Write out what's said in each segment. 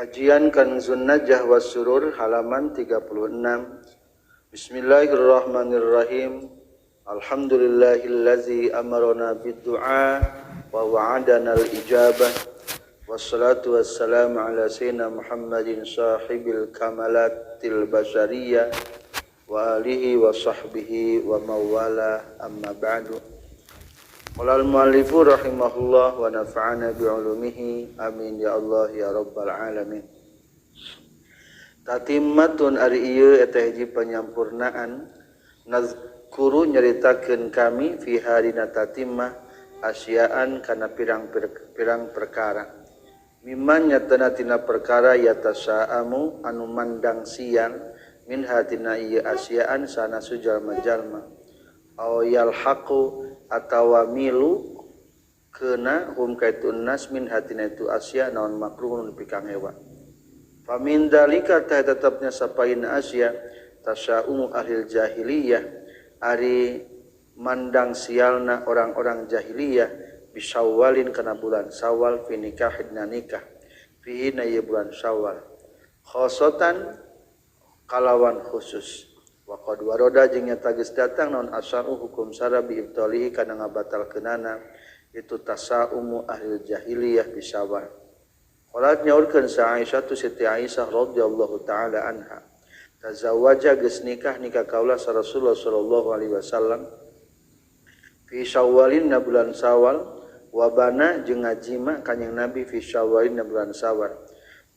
Kajian Kanzun Najah was Surur halaman 36. Bismillahirrahmanirrahim. Alhamdulillahillazi amarona bid-du'a wa wa'adana al-ijabah. Wassalatu wassalamu ala sayyidina Muhammadin sahibil kamalatil basyariyah wa alihi wa sahbihi wa mawala, amma ba'du. Qala al-muallifu rahimahullah wa nafa'ana bi'ulumihi, amin ya Allah ya rabbal alamin. Tatimmatun ari ieu eta hiji panyampurnaan, nazkuru nyaritakeun kami fi harina tatimmah asyaan kana pirang-pirang perkara, mimman nyatana tina perkara yatasaamu anu mandang sial min hatina ieu asyaan sana sujalma-jalma aw yalhaqu atawa milu kena hum kaitu nas min hatina itu asya naon makruh nu pikangewa. Famin dalika tah tetepnya sapaina asya tasyaumu ahlil jahiliyah, ari mandang sialna orang-orang jahiliyah bisawalin kana bulan Syawal fi nikahna nikah fihi na ieu bulan Syawal khosotan kalawan khusus. Wa qad waroda jeung nyata geus datang naon asaru hukum sara bi ibtalihi kana ngabatalkeunana itu tasaumu ahlil jahiliyah bisawal. Qalat nyaurkeun sa Aisyah tu Siti Aisyah radhiyallahu taala anha, tazawwaja geus nikah nikah kaula sa Rasulullah sallallahu alaihi wasallam fi Syawalin na bulan Syawal wa bana jeung ngajima kanjing Nabi fi Syawalin na bulan Syawal.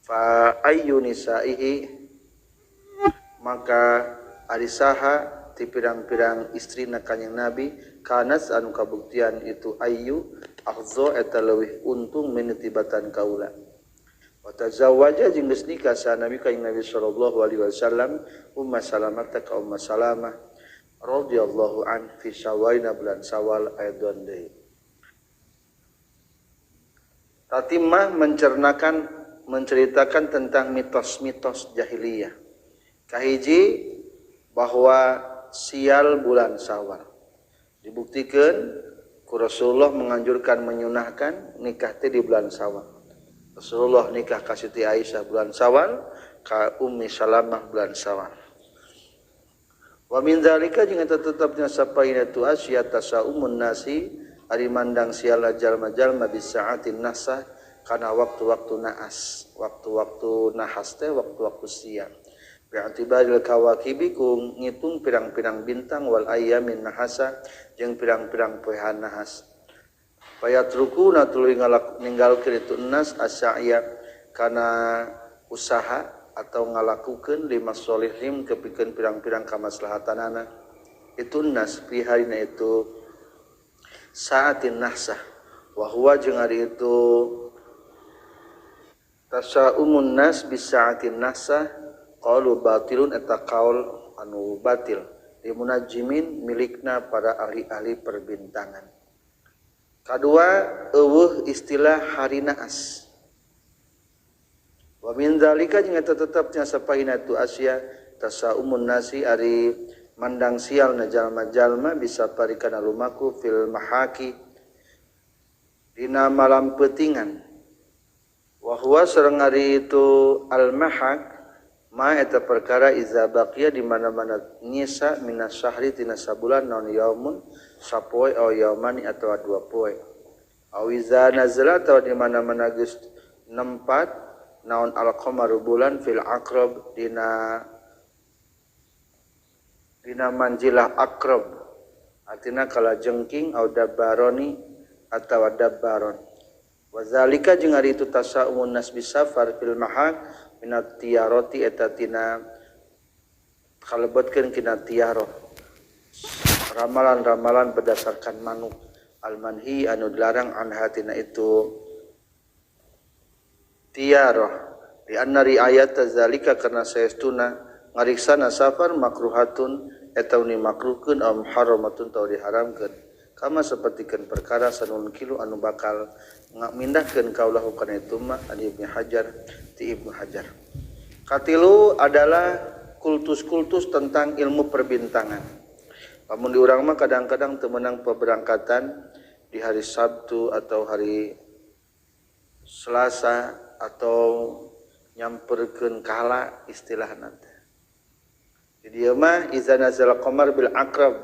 Fa ayyu nisaihi, maka ari saha ti pirang-pirang istrina kanjing Nabi kanas anu kabuktian itu ayu akhzo eta leuwih untung minitibatan kaula. Wa tazawwaja jeung geus nikah sa Nabi kanjing Nabi sallallahu alaihi wasallam Umma Salamah ka Umma Salamah radhiyallahu an fi Syawalina bulan Syawal aidon deui. Tatimah mencernakan menceritakan tentang mitos-mitos jahiliyah. Kahiji bahwa sial bulan Syawal. Dibuktikan ku Rasulullah menganjurkan menyunahkan nikah teh di bulan Syawal. Rasulullah nikah ka Siti Aisyah bulan Syawal, ka Ummi Salamah bulan Syawal. Wa min zalika jeung eta tetepna sapaina tu asya tasaumun nasi ari mandang sial jalma-jalma bisaatin nasah kana waktu-waktu naas, waktu-waktu nahas teh waktu-waktu siang. Bi'tibaril kawakibi ku ngitung pirang-pirang bintang wal ayyamin nahasa jeung pirang-pirang poehan nahas. Payatrukuna tuluy ninggalkeun itu nas asya kana usaha atau ngalakukeun lima solihim kepikeun pirang-pirang kamaslahatanana itu nas fi harina itu saatin nahsah wa huwa jeung ari itu tasaumun nas bisaatin nahsah qalu batilun eta qaul anu batil limunajimin milikna para ahli-ahli perbintangan. Kadua eueuh istilah hari naas. Wa min zalika jeung eta tetepnya sapaina tu asya tasaumun nasi ari mandang sial na jalma-jalma bisa parikana lumaku fil mahaki dina malam peutingan. Wa huwa sareng ari itu al mahak ma eta perkara iza baqiya di mana-mana nyisa minas syahri tina sabulan naon yaumun sapoe au yaumani atawa dua poe au iza nazala atawa di mana-mana geus nempat naon al-qamaru bulan fil aqrab dina dina manjilah aqrab artina kala jengking au dabbaroni atawa dabbaron. Wa zalika jeung ari itu tasaumun nas bisafar fil mahak minat tiaroti eta tina kalebetkeun kina tiaroh ramalan-ramalan berdasarkan manuk almanhi anu dilarang anha tina itu tiaroh di anna riayat zalika karena saestuna ngariksana safar makruhatun eta uni makruhkeun aw muharramatun tau diharamkeun kama sapertikeun perkara sanun kilu anu bakal mindahkeun kaulahu kana itu mah an Ibnu Hajar ti Ibnu Hajar. Katilu adalah kultus-kultus tentang ilmu perbintangan. Lamun di urang mah kadang-kadang teu meunang peberangkatan di hari Sabtu atau hari Selasa atau Nyamperkeun kala istilahna teh. Di dieu mah iza nazala qamar bil aqrab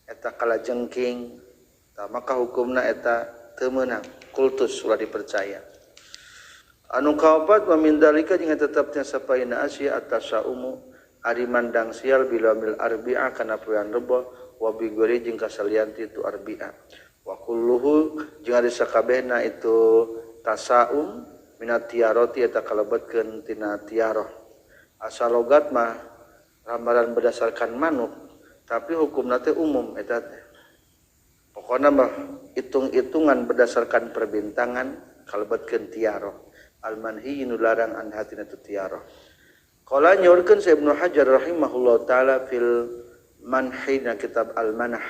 eta kala jengking tah maka hukumna eta teu meunang kultus ulah dipercaya. Anu kaopat wa min dalika jeung tetepna sapaina asya atasaumu ari mandang sial bilamil arbi'a kana poean Rebo wa bigori jeung kasalian ti itu arbi'a wa kulluhu jeung ari sakabehna itu tasaum minat tiaroti eta kalebetkeun tina tiaroh. Asal logat mah ramalan berdasarkan manuk, tapi hukumna teh umum eta teh. Pokona mah hitung-hitungan berdasarkan perbintangan kalebetkeun tiaroh. Al-manhi nu larang an hatina tu tiaroh. Qala nyaurkeun sa Ibnu Hajar rahimahullah taala fil manhi na kitab Al-Manah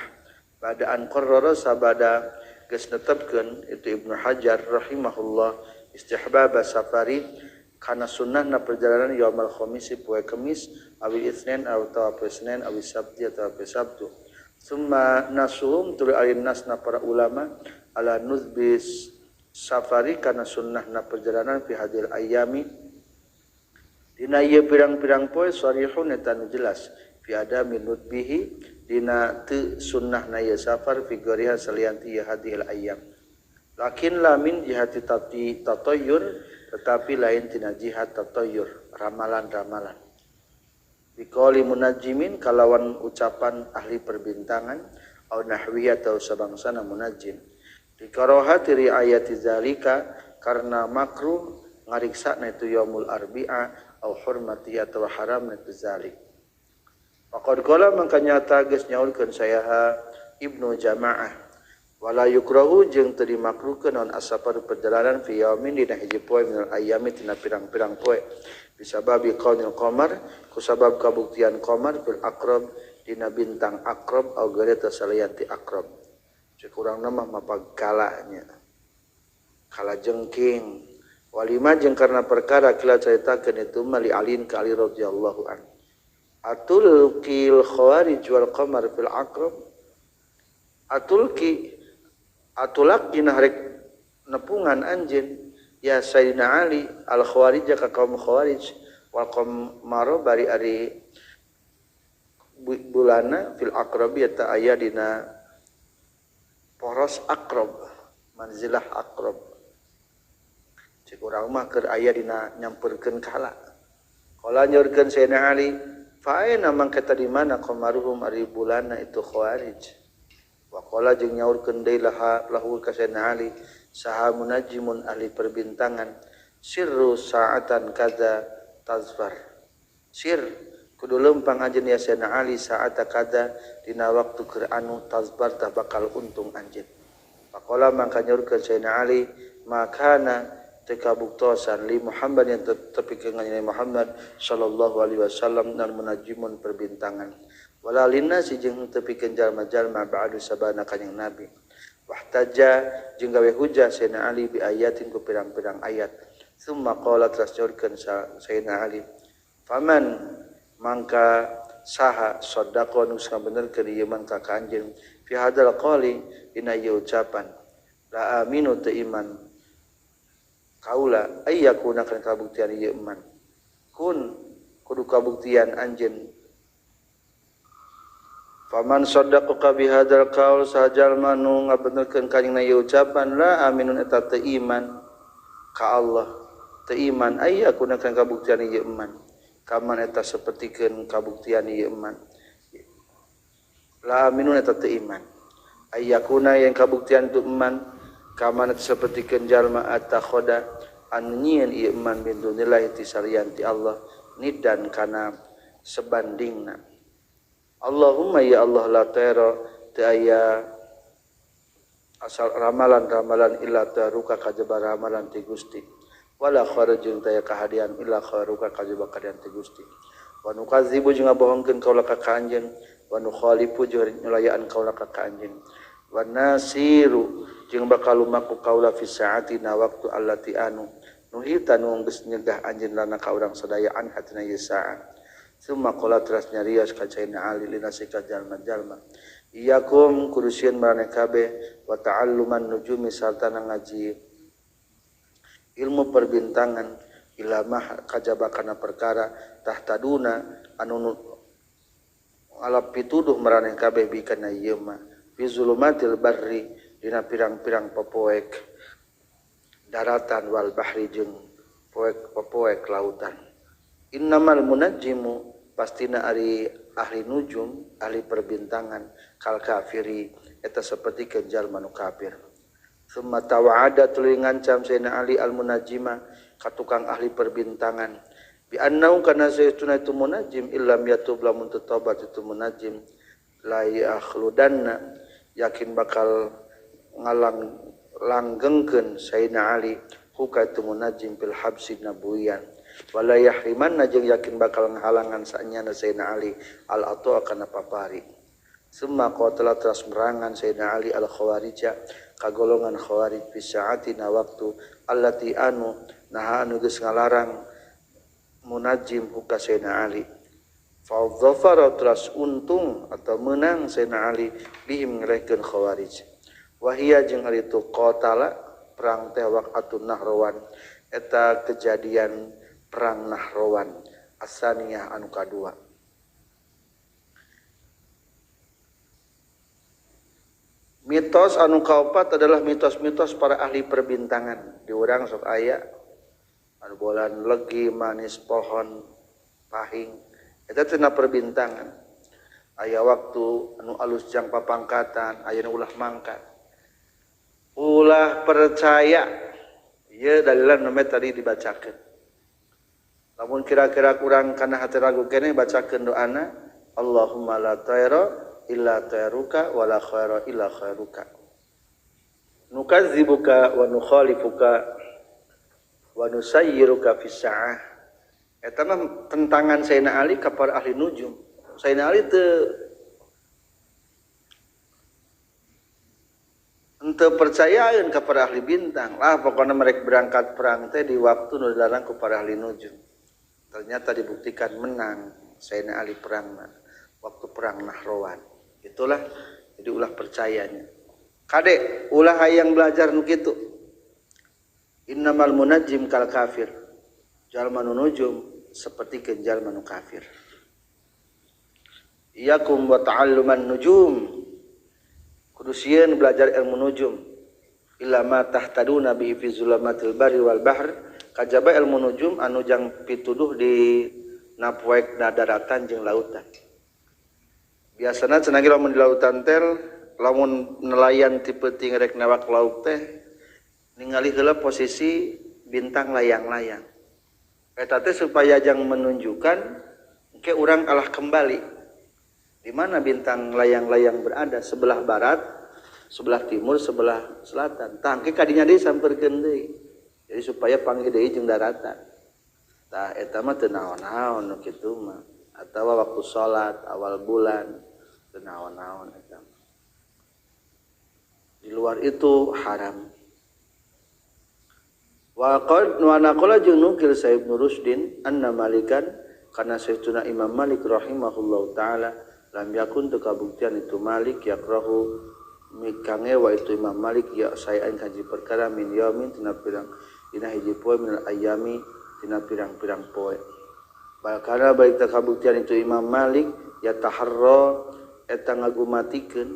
bada an qarrara sabada geus netepkeun itu Ibnu Hajar rahimahullah istihbab safari kana sunnahna perjalanan yaumul khamisi poe Kemis awil Itsnin atawa poe Senin awil Sabti atawa poe Sabtu. Summa nasuhum tuluy alin nasna para ulama ala nuzbis safari kana sunnahna perjalanan fi hadil ayami dina ieu pirang-pirang poe sarihun eta nu jelas fi adami nudbihi dina teu sunnahna ieu safar fi goriha salian ti hadil ayam. Lakin lamin jihati tati tatoyur tetapi lain tina jihad tatoyur ramalan-ramalan. Biqauli munajjimin kalawan ucapan ahli perbintangan au nahwi atau sabangsana munajjim. Dikarohati riayati zalika karena makruh ngariksana itu yaumul arbi'a au hurmati atau haram itu zalik. Faqad qala mangka nyata geus nyaulkeun sayaha Ibnu Jama'ah wala yukrahu jeung teu dimakruhkeun naon asafar perjalanan fi yaumin dina hiji poe minal ayami tina pirang-pirang poe bisababi qaunil qamar kusabab kabuktian qamar fil aqrab dina bintang aqrab au ghairi tasaliyanti aqrab. Cek urang mah mapagkalanya kala jengking walima jeung karena perkara kila caritakeun itu mali alin ka Ali radhiyallahu an atul qil khawarij wal qamar fil aqrab atulki atulak dina harek nepungan anjeun ya Sayyidina Ali al khawarij ka kaum khawarij wal qamar bari ari bulana fil aqrabi eta aya dina poros aqrab manzilah aqrab. Cek urang mah keur aya dina nyamperkeun kala. Qala nyorkeun Sayyidina Ali fa aina mangka di mana qamaruhum ari bulana itu khawarij. Wa qala jeung nyaurkeun deui laha lahu ka Sayyidina Ali saha munajjimun ahli perbintangan sirru sa'atan kaza tazfar. Sir kudu lempang anjeun ya Sayyidina Ali sa'ata kaza dina waktu keur anu tazfar tah bakal untung anjeun. Faqala mangka nyaurkeun Sayyidina Ali makana teu kabuktosan li Muhammad yang tepikeun kanjeng Muhammad sallallahu alaihi wasallam dan munajjimun perbintangan. Wala linnasi jeung tepikeun jalma-jalma ba'du sabana kanjeng Nabi. Wahtaja jeung gawe hujah Sayyidina Ali bi ayatin ku pirang-pirang ayat. Summa qala teras nyaurkeun Sayyidina Ali, faman mangka saha sadaqa nu ngabenerkeun ieu mangka ka anjeun fi hadzal qali dina ieu ucapan la aminu teu iman kaula ayyakuna kana kabuktian ieu iman kun kudu kabuktian anjeun. Faman saddaqaka bihadzal qaul sajalma nu ngabenerkeun ka anjeunna ieu ucapan la aminun eta teu iman ka Allah teu iman ayyakuna kana kabuktian ieu iman kaman eta sapertikeun kabuktian ieu iman la aminun eta teu iman ayyakuna yang kabuktian tu iman kaman eta sapertikeun jalma atakhoda anu nyieun ieu iman min dunillahi ti salian ti Allah nidan kana sebandingna. Allahumma ya Allah la tera teu aya asal ramalan-ramalan illa taruka kajaba ramalan ti Gusti wala kharajun taya kahadian illa kharuka kajaba kahadian ti Gusti wa nukadzibu jeung ngabohongkeun kaula ka anjeun wa nukhalifu jeung nyulayaan kaula ka anjeun wa nasiru jeung bakal lumaku kaula fi sa'atina waktu allati anu nuhita nu geus nyegah anjeun lana ka urang sadaya an hatina ieu sa'a. Summa qala teras nyarios ka Sayyidina Ali linasi ka jalma-jalma iyakum kudu sieun maraneh kabeh wa ta'alluman nujumi sarta ngaji ilmu perbintangan Ilamah kajaba kana perkara tahtaduna anu alap pituduh maraneh kabeh bi kana ieu mah fi zulumatil barri dina pirang-pirang popoek daratan wal bahri jeung poek popoek lautan. Innamal munajjimu pastina ari ahli nujum ahli perbintangan kal kafiri eta saperti jalma nu kafir. Summa tawa'ada tuluy ngancam Sayyidina Ali al munajjima ka tukang ahli perbintangan bi annau kana saytuna itu munajjim illam yatub lamun teu tobat itu munajjim la yakhludanna yakin bakal ngalang langgengkeun Sayyidina Ali huka itu munajjim fil habsi nabuyan wala yahrimanna jeung yakin bakal ngahalangan saenyana Sayyidina Ali al ata kana papari. Summa qatala teras merangan Sayyidina Ali al khawarija kagolongan khawarij fi sa'atina waktu allati anu naha anu geus ngalarang munajjim huka Sayyidina Ali. Fa dhafara teras untung atau menang Sayyidina Ali bihim ngelehkeun khawarij. Wahia jeung ari itu qatala perang teh waqatun Nahrawan eta kejadian perang Nahrawan asaniyah anu kadua. Mitos anu kaopat adalah mitos-mitos para ahli perbintangan. Di urang sok aya anu bolan legi manis pohon pahing eta cenah perbintangan. Aya waktu anu alus jang papangkatan, aya nu ulah mangkat. Ulah percaya ieu dalilan nu tadi dibacakeun. Lamun kira-kira kurang kana hati ragu keneh bacakeun doana Allahumma la tayra illa tayruka wala khaira illa khairuka. Nukadzibuka wa nukhalifuka wa nusayyiruka fis sa'ah. Eta mah tentangan Sayyidina Ali ka para ahli nujum. Sayyidina Ali teu henteu percayaeun ka para ahli bintang. Lah pokona mereka berangkat perang teh di waktu nu dilarang ku para ahli nujum. Ternyata dibuktikan menang Sayyidina Ali perang waktu perang Nahrawan. Itulah jadi ulah percayanya. Kade ulah hayang belajar nu kitu. Innamal munajjim kal kafir. Jalma nu nujum seperti jalma nu kafir. Iyakum wa ta'alluman nujum. Kudu sieun belajar ilmu nujum. Illa ma tahtaduna bihi fi zulamatil barri wal bahr. Kajaba ilmu nujum anu jang pituduh di napoek na daratan jeung lautan. Biasana cenah ge lamun di lautan teh lamun nelayan ti peuting rek nawak lauk teh ningali heula posisi bintang layang-layang. Eta teh supaya jang menunjukkan ke urang alah kembali. Di mana bintang layang-layang berada, sebelah barat, sebelah timur, sebelah selatan. Tah engke kadinya deui samperkeun deui. Jadi supaya panggih deui jeung daratan. Tah eta mah teu naon-naon nu kitu mah. Atawa waktu salat awal bulan teu naon-naon eta mah. Di luar itu haram. Wa qad wa naqala jeung nukil Sayyid Ibnu Rusydin anna Malikan kana sayyiduna Imam Malik rahimahullahu taala lam yakun teu kabuktian itu Malik yakrahu mikangewa itu Imam Malik ya sayan kaji perkara min yaumin tina pirang dina hiji poe minal ayami tina pirang-pirang poe. Balkana baik teu kabuktian itu Imam Malik ya taharra eta ngagumatikeun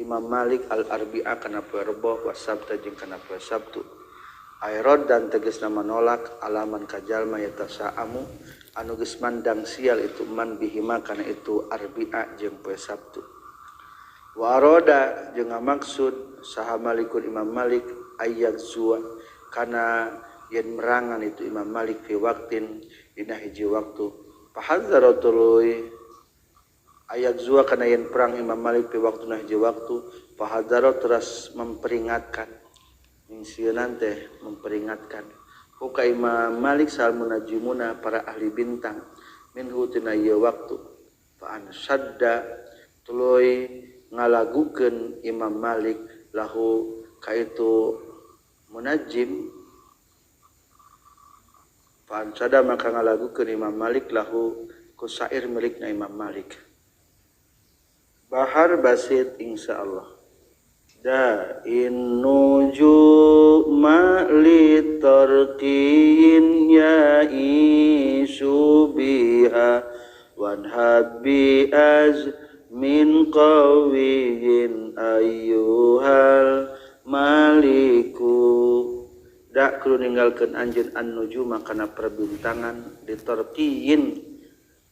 Imam Malik al arbi'a kana poe Rebo wa Sabta jeung kana poe Sabtu. Airod dan tegasna menolak alaman kajalma yatasaamu anu geus mandang sial itu man bihima kana itu arbi'a jeung poe Sabtu. Wa arada jeung ngamaksud saha Malikun Imam Malik ayyazua kana yen merangan itu Imam Malik fi waqtin dina hiji waktu. Fahadzara tuluy ayyazua kana yen perang Imam Malik fi waqtuna hiji waktu, fahadzara teras memperingatkan. Ningsieun teh memperingatkan huka Imam Malik sal munajimuna para ahli bintang minhu tina ieu waktu. Fa ansadda tuluy ngalagukeun Imam Malik lahu ka itu munajim. Fa ansada maka ngalagukeun Imam Malik lahu ku syair milikna Imam Malik. Bahar basit insyaallah. Da innujuma litarqiyin ya isu biha wanhabi az min qawiyin ayyuhal maliku. Dak kudu ninggalkeun anjeun an-nujuma kana perbintangan litarqiyin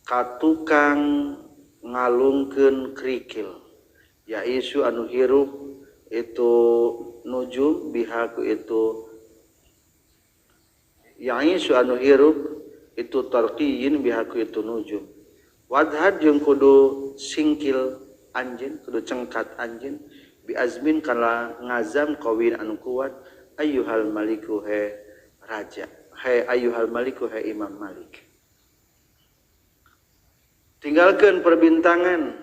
ka tukang ngalungkeun kerikil ya isu anu hirup itu nujum bihaku itu yang isu anu hirup itu tarqiyin bihaku itu nujum wadhad jeung kudu singkil anjeun kudu cengkat anjeun bi azmin kana ngazam qawin anu kuat ayyuhal maliku he raja he ayyuhal maliku he Imam Malik. Tinggalkeun perbintangan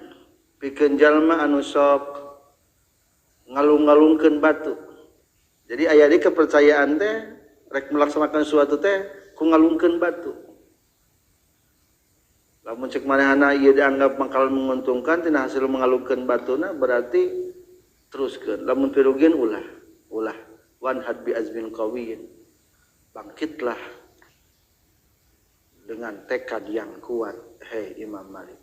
pikeun jalma anu sok ngalung-ngalungkeun batu. Jadi aya di kepercayaan teh rek melaksanakan suatu teh ku ngalungkeun batu. Lamun cek manehna ieu dianggap bakal menguntungkan tina hasil mengalungkeun batuna berarti teruskeun. Lamun pirugian ulah, ulah. Wan had bi azmin qawiyyin. Bangkitlah dengan tekad yang kuat, hei Imam Malik.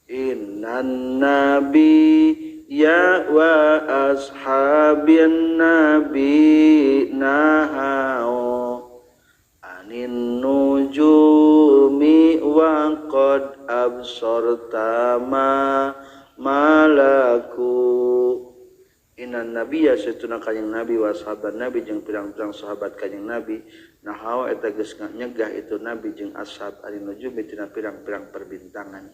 Innan nabi ya wa ashabin nabi nahao anin nujumi wa qad absarta ma malaku. Innan nabiyya satuna kanjing nabi wa sahabat nabi jeung pirang-pirang sahabat kanjing nabi nahao eta geus nyegah itu nabi jeung ashab anin nujumi tina pirang-pirang perbintangan.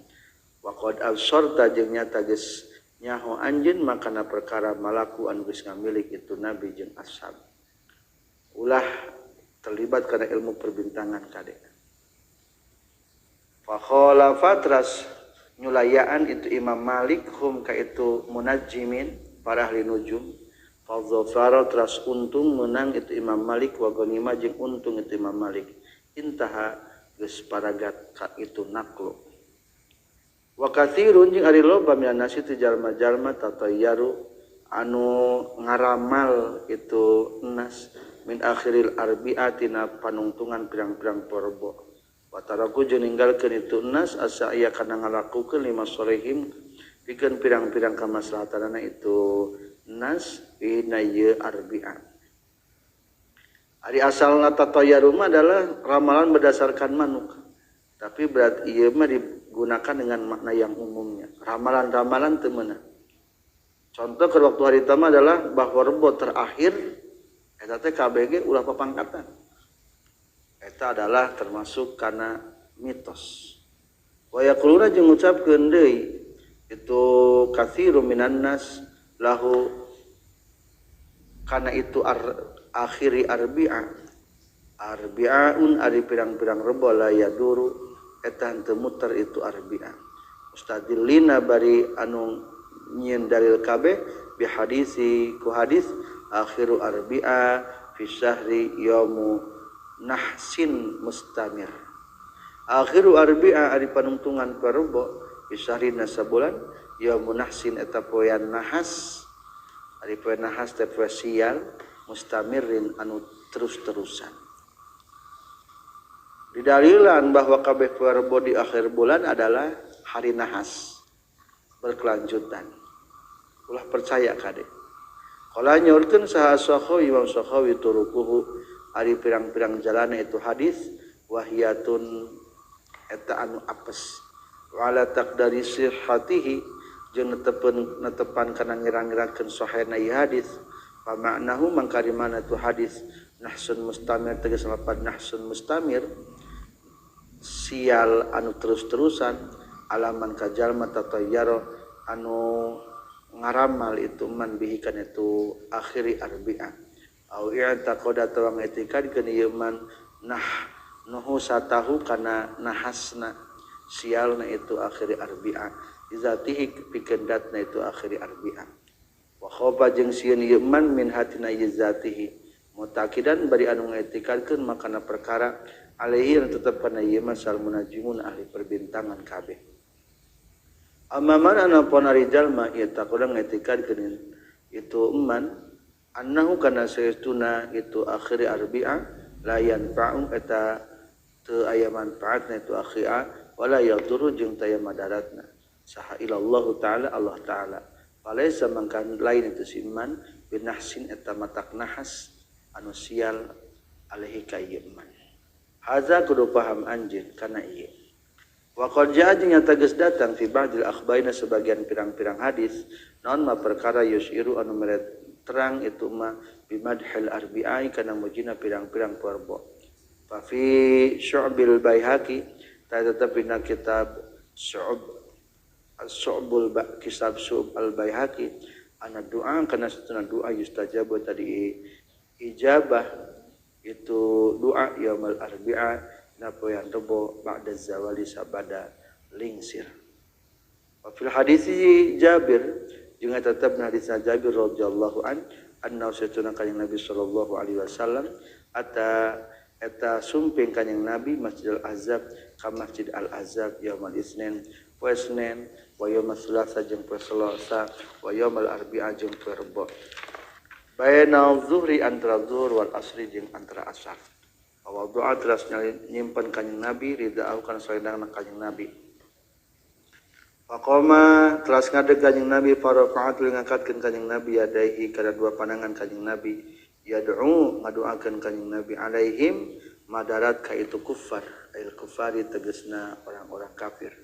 Wa qad absarta jeung nyata geus nyaho anjeun makana perkara malaku anu geus ngamilik itu nabi jeung ashab. Ulah terlibat kana ilmu perbintangan kade. Fa khalafa teras nyulayaan itu Imam Malik hum ka itu munajjimin para ahli nujum. Fa dhafara teras untung menang itu Imam Malik wa ghanima jeung untung itu Imam Malik. Intaha geus paragat ka itu naklu. Wa katsirun jeung ari loba minan nasi ti jalma-jalma tatayyaru anu ngaramal itu nas min akhiril arbi'atina panungtungan pirang-pirang porbo. Wa taraku jeung ninggalkeun itu nas asa aya kana ngalakukeun lima solehim pikeun pirang-pirang kamaslahatanana itu nas dina ieu arbi'a. Ari asalna tatayyaru mah adalah ramalan berdasarkan manuk. Tapi berat ieu mah digunakan dengan makna yang umumnya. Ramalan-ramalan teu meunang. Contoh ke waktu hari tama adalah bahwa rebo terakhir eta teh KBG ulah papangkatan. Eta adalah termasuk kana mitos. Wa yaquluna jeung ngucapkeun deui itu katsiru minan nas lahu kana itu akhiri arbi'a. Arbi'aun ari pirang-pirang rebo la yaduru eta henteu muter itu arbi'a. Mustadillina bari anu nyieun dalil kabeh bi hadisi ku hadis akhiru arbi'a fi syahri yaumu nahsin mustamir. Akhiru arbi'a ari panungtungan parebo fi syahri nasabulan yaumu nahsin eta poean nahas ari poean nahas teh poe sial mustamirin anu terus-terusan. Didalilan bahwa kabeh poe rebo di akhir bulan adalah hari nahas berkelanjutan. Ulah percaya kade. Qala nyaurkeun saha Sakhawi Imam Sakhawi turukuhu ari pirang-pirang jalana itu hadis wahiyatun eta anu apes. Wala taqdari sihhatihi jeung netepan kana ngira-ngirakeun sahihna ieu hadis. Fa ma'nahu mangka di mana tu hadis nahsun mustamir tegas lapan nahsun mustamir sial anu terus-terusan alaman kajalma tatayyaro anu ngaramal itu man bihikan itu akhiri arbi'a au i'taqada tawang itikadkeun ieu man nah nuhu satahu kana nahasna sialna itu akhiri arbi'a izatihi pikeun datna itu akhiri arbi'a wa khaba jeung sieun ieu man min hatina izatihi mutakidan bari anu ngatikadkeun makana perkara alaihi anu tetep kana ieu masal munajimun ahli perbintangan kabeh. Amma man ana pon ari jalma ieu taqoda ngatikadkeun itu eman annahu kana saestuna itu akhir arbi'a la yanfa'u eta teu aya manfaatna itu akhia wala yadurru jeung teu aya madaratna saha ilallahu ta'ala Allah ta'ala falaisa mangkan lain itu si iman binahsin eta matak nahas anu sial alaihi ka ieu iman haza kudu paham anjeun kana ieu wa qad jaa jeung nyata geus datang fi ba'dil akhbarina sebagian pirang-pirang hadis naon ma perkara yusyiru anu mere terang itu ma bimadhil arbi'i kana mujina pirang-pirang parbo fa fi syu'bil baihaqi ta tetep dina kitab syu'b as-su'bul kitab syu'b al-baihaqi ana doa kana satuna doa yustajabu tadi ijabah itu doa yaumul arbi'a na poean rebo ba'da zawali sabada lingsir. Wa fil hadisi Jabir jeung tetep hadis Jabir radhiyallahu an anna satuna kanjing Nabi sallallahu alaihi wasallam ata eta sumping kanjing Nabi Masjidil Ahzab ka Masjid Al Ahzab yaumul Isnin poe Senin wa yaumul Selasa jeung poe Selasa wa yaumul Arbi'a jeung poe Rebo baina zuhri antara zuhur wal asri jeung antara asar. Wa doa teras nyimpen kanjing Nabi ridaahu kana saendangna kanjing Nabi. Faqama teras ngadeg kanjing Nabi farafa'at ngangkatkeun kanjing Nabi yadaihi kana dua pandangan kanjing Nabi yad'u ngadoakeun kanjing Nabi alaihim madarat ka itu kufar ail kufari tegasna orang-orang kafir.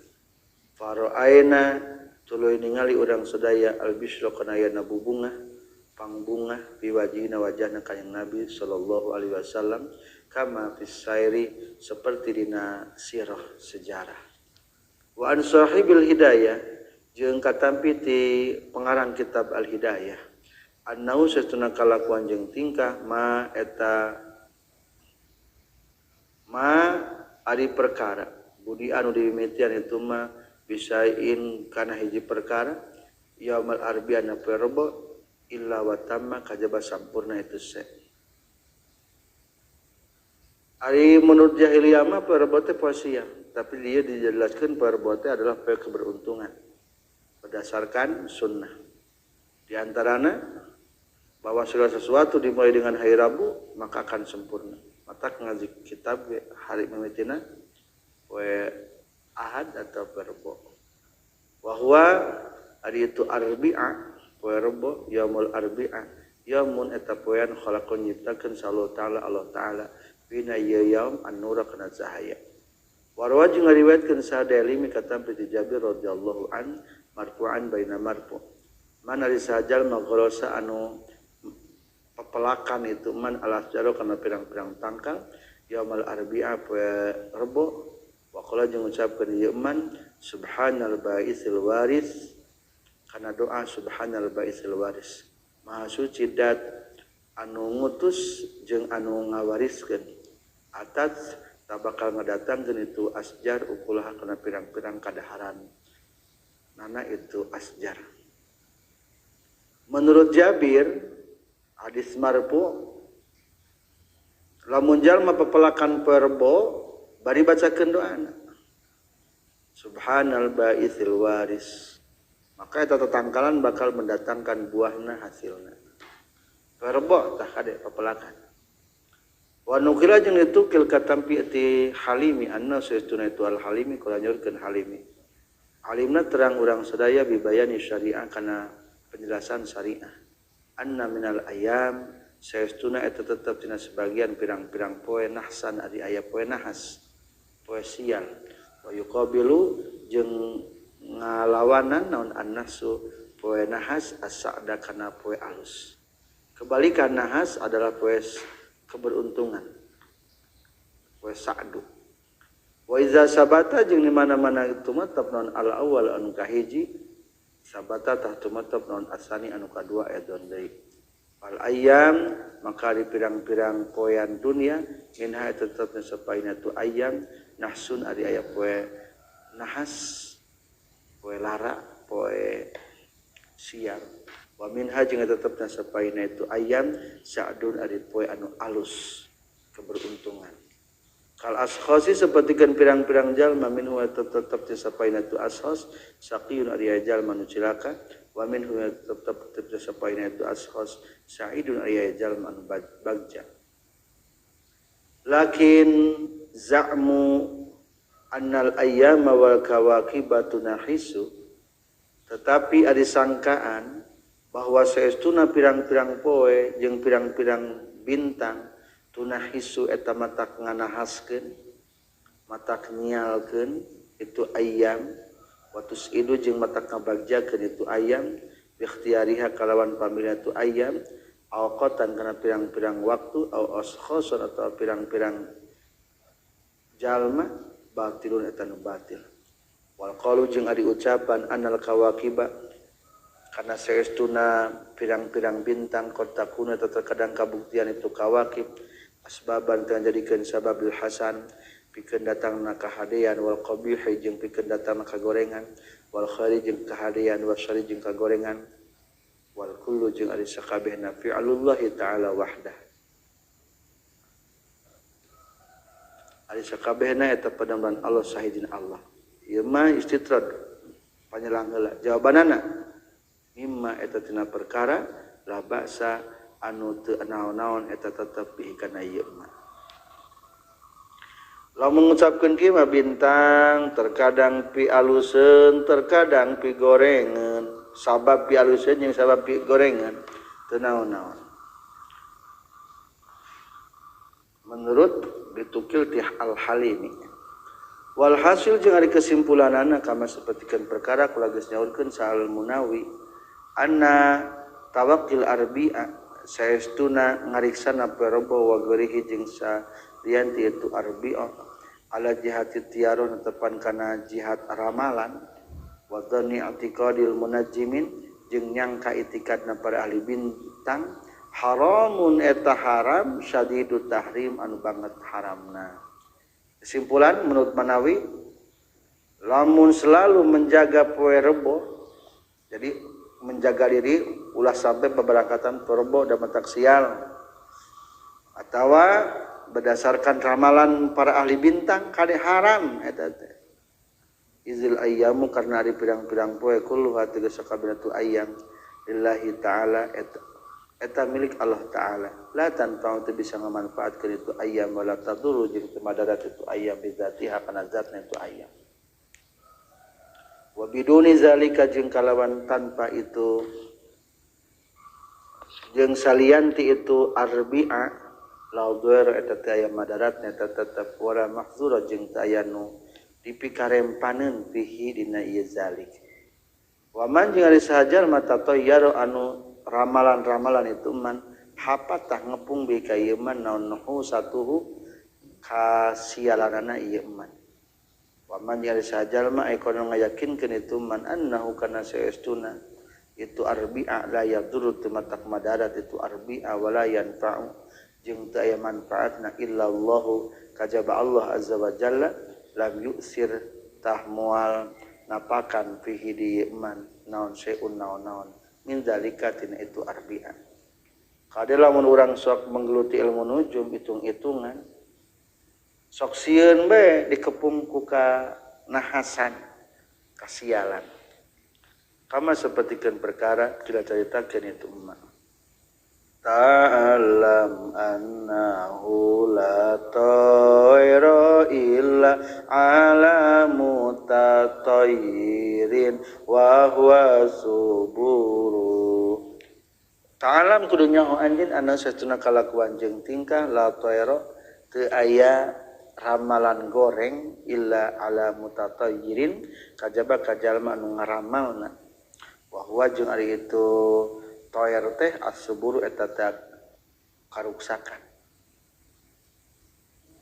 Fara'aina tuluy ningali urang sadaya al-bisra kana ayana bubungah pangbungah piwajihna wajahna kanjing Nabi sallallahu alaihi wasallam kama fis sairi seperti dina sirah sejarah. Wa an sahibil hidayah jeung katampi ti pengarang kitab Al Hidayah annau satuna kalakuan jeung tingkah ma eta ma ari perkara budi anu dimimitian itu ma bisain kana hiji perkara yaumul arbi'ana poe Rebo illa wa tamma kajaba sampurna itu se. Ari menurut jahiliyah mah poe Rebo teh poe siang, tapi dia dijelaskan poe Rebo teh adalah poe keberuntungan berdasarkan sunnah. Di antarana bahwa segala sesuatu dimulai dengan hari Rabu maka akan sempurna. Maka ngaji kitab hari mimitina poe Ahad atau poe Rebo. Wa huwa ari itu arbi'a poe Rebo yaumul arbi'a yaumun eta poean khalaqon nyiptakeun sallallahu ta'ala Allah ta'ala bina yaum an-nura kana cahaya. Warwa jeung ngariwayatkeun sadalimi katampi ti Jabir radhiyallahu an marfu'an baina marfu. Man ari sajal magorosa anu pepelakan itu man alas jaro kana pirang-pirang tangkal yaumul arbi'a poe Rebo wa qala jeung ngucapkeun ieu man subhanal ba'isil waris kana doa subhanal ba'isil waris maha suci dat anu ngutus jeung anu ngawariskeun atas bakal ngadatangkeun itu asjar ukulaha kana pirang-pirang kadaharan nana itu asjar. Menurut Jabir hadis marfu lamun jalma pepelakan poe Rebo bari bacakeun doana subhanal ba'isil waris maka eta tetangkalan bakal mendatangkan buahna hasilna. Poe Rebo tah kade pepelakan. Wa nukila jeung ditukil katampi ti Halimi anna saestuna itu al Halimi kula nyorkeun Halimi. Alimna terang urang sadaya bibayani syariah kana penjelasan syariah. Anna minal ayam saestuna eta tetep tina sebagian pirang-pirang poe nahsan ari aya poe nahas poe sial. Wa yuqabilu jeung ngalawanan naon annasu poe nahas as-sa'da kana poe alus. Kebalikan nahas adalah poe keberuntungan poe sa'du. Wa iza sabata jeung di mana-mana tumetep naon al awal anu kahiji sabata tah tumetep naon asani anu kadua edon deui. Al ayam maka di pirang-pirang poean dunia minha tetep sapaina tu ayam nahsun ari aya poe nahas poe lara poe sial. Wa minha jeung tetep sapaina itu ayam sa'dun ari poe anu alus keberuntungan. Kal ashkhasi sapertikeun pirang-pirang jalma minhu tetep sapaina tu ashkhas saqiyun ari jalma nu cilaka Wa minhu tetep tetep sapaina itu ashos sa'idun aya jalma anu bagja. Lakin za'mu annal ayyama wal kawakiba tunahisu, tetapi ada sangkaan bahwa saestuna pirang-pirang poe jeung pirang-pirang bintang tunahisu eta matak nganahaskeun matak nyialkeun itu ayam watus idu jeung matak ngabagjakeun itu ayam bikhtiariha kalawan pamilih itu ayam awqatan kana pirang-pirang waktu au ashkhasan atau pirang-pirang jalma batilun eta nu batil. Wal qalu jeung ari ucapan anal kawakiba kana saestuna pirang-pirang bintang kotakuna terkadang kabuktian itu kawakib asbaban kana jadikeun sababil hasan pikeun datangna kahadean wal qabihi jeung pikeun datangna kagorengan wal khairi jeung kahadean wal syarri jeung kagorengan wal kullu jeung ari sakabehna fi'lullahi ta'ala wahdah ari sakabehna eta padamban Allah sahidin Allah. Ieu mah istitrad panyelang heula jawabanana mimma eta tina perkara la ba'sa anu teu naon-naon eta tetep bihi kana ieu mah. Lamun mengucapkeun kieu mah bintang terkadang pi aluseun terkadang pi gorengeun sabab pi aluseun jeung sabab pi gorengeun teu naon-naon. Menurut ditukil ti Al-Halimi. Walhasil jeung ari kesimpulanana kama sapertikeun perkara kula geus nyaurkeun sahal Munawi anna tawakkil arbi'a saestuna ngariksana parobo wa gorihi jeung salianti itu arbi'a ala jihati tiaron tepan kana jihad ramalan wa dhanni i'tiqadil munajjimin jeung nyangka itikadna para ahli bintang haramun eta haram syadidut tahrim anu banget haramna. Kesimpulan menurut Manawi lamun selalu menjaga poe rebo, jadi menjaga diri ulah sampai pemberangkatan rebo dan matak sial atawa berdasarkan ramalan para ahli bintang kade haram eta teh. Izil ayyamu karena ari pirang-pirang poe kulluha tegas sakabehna tu ayyam lillahi ta'ala eta milik Allah ta'ala la tanfa'u teu bisa ngamanfaatkeun itu ayyam wala tadurru jeung teu madarat itu ayyam bizatiha kana zatna itu ayyam. Wa biduni zalika jeung kalawan tanpa itu jeung salianti itu arbi'a la dhair eta teu aya madaratna eta tetep wala mahzura jeung teu aya nu dipikarempaneun fihi dina ieu zalik. Wa man jeung ari sahajar mata tayyara anu ramalan-ramalan itu man hapatah ngepung bi ka ieu man naon nuhu satuhu kasialanana ieu man. Wa man jeung ari sahajar ma ekono ngayakinkeun itu man annahu kana saestuna itu arbi'a la yadurru tumatak madarat itu arbi'a wala yanfa'u jeung teu aya manfaatna illallahu kajaba Allah azza wa jalla lam yusir tah moal napakan fihi di man naon seun naon-naon min zalika tina itu arbi'a. Kade lamun urang sok menggeluti ilmu nujum hitung-hitungan sok sieun bae dikepung ku ka nahasan kasialan. Kama sapertikeun perkara kila caritakeun itu emak. Ta'alam annahu la tayra illa ala mutatayyirin wa huwa suburu. Ta'alam kudu nyaho anjeun anu satuna kalakuan jeung tingkah la tayra teu aya ramalan goreng illa ala mutatayyirin kajaba ka jalma anu ngaramalna. Wa huwa jeung ari itu toyer teh as-suburu eta teh karuksakan.